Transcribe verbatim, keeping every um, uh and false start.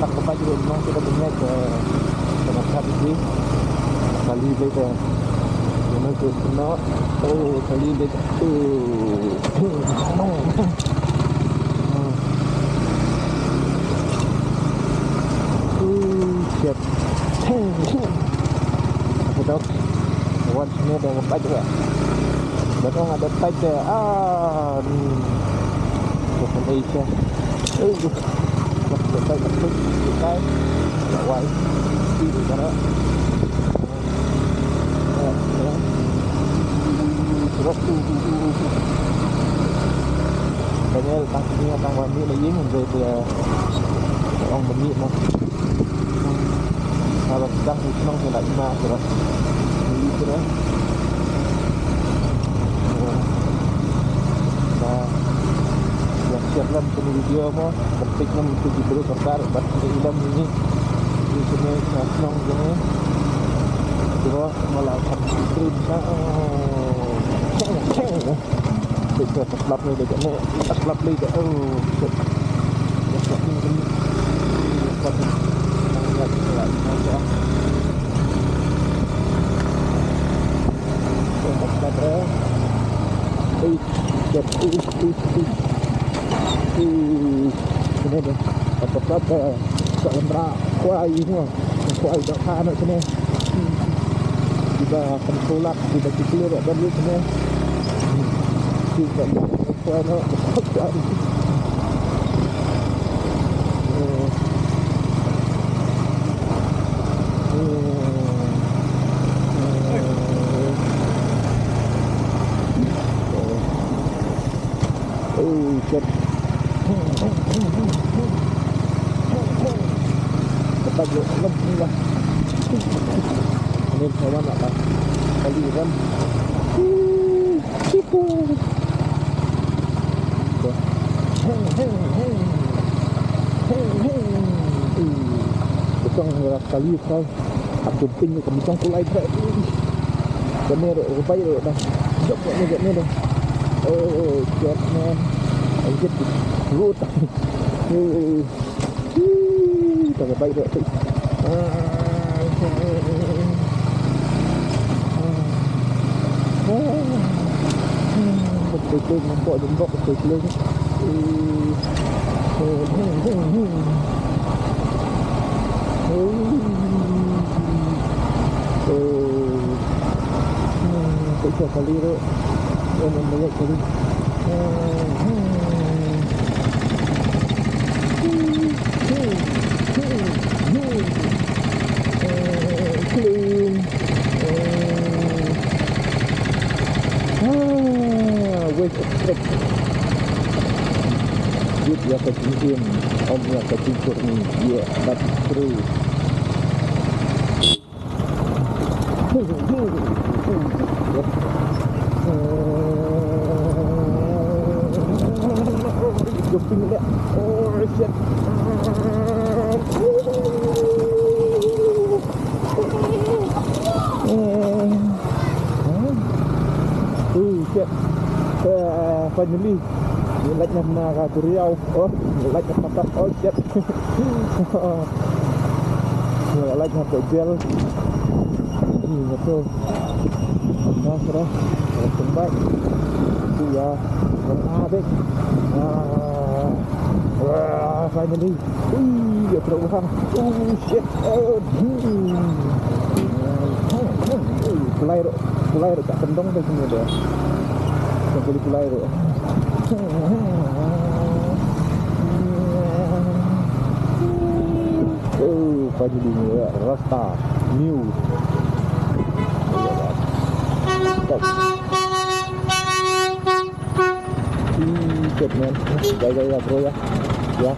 Tang ka bike ruh nong kita bynyak ka markat iti. Kali beta. Mana tu kena. Oh, kali beta. Oh. Oh, shit. Aku tahu. Wan sini ada bike juga. Betul ada bike dia. Ah, ni. Bukan Asia. Eh, bukan. Bukan bike, bukan. Bukan. Bukan. Bukan. Daniel, tang sini, tang wan ni lagi, menjadi dia orang bernit mah. Kalau sedang di senang, saya nak ingat, sudah. Ini sudah. Nah, yang siap lah, macam video mah. Penting kan untuk diberi tertarik, buat kita hilang ini. Di sini, senang, senang, senang. Cuma malah akan stream sa. Oh. Ceng, ceng. Kita slap ni dekat ni. Slap ni dekat. Oh, shit. Slap ni dekat ni. Slap ni. Slap ni. Slap ni. Eh, shit. Eh, eh, eh. Eh. Ka patat ka, ka lem ra kwai mo. Kwai da ka na sene. Di ba kan tolak, di ba ki keluar da lu sene. Di ba kwai na. Oh, shit. Ka tag lo lem ni lah. Ni kawan nak tak. Kali kan. Chipu. Heng, heng, heng. Heng, heng. Ih, betul ni lah kali kan. Aku ping ka mutong kulai bra. Kane ro bai ro dah. Jop ni jop ni dah. Oh, jop man. Ai jop. Lut. Oh. Ih, tak bai ro. Ah. Ah. Betul-betul nampak jembok betul-betul. Eh, eh, eh, eh, eh. Eh, eh, eh, tak usah kali tu. Jangan banyak kali. Eh, eh. Eh, eh, eh. Eh, clean. Ah, waste of trip. Duit ïa ka jingim, ym ïa ka jingkyrni. Yeah, that's true. Jumping dah. Oh, shit. Oh, shit. Eh, finally. Ngi lait na ka duriaw. Oh, ngi lait na patat. Oh, shit. Ngi lait na ka jel. Ngi tu. Nah, sudah. Terus kembali. Tu ya. Ah, dek. Ah. Wah, finally. Ui, ya terus. Oh, shit. Oh, hmm. Ui, kulai ro, kulai ro tak kendong dah sini dah. Tak boleh kulai ro. Oh, finally, Rasta Mule. Stop. Ih, shit, man. Ya, ya, ya, bro, ya. Ya.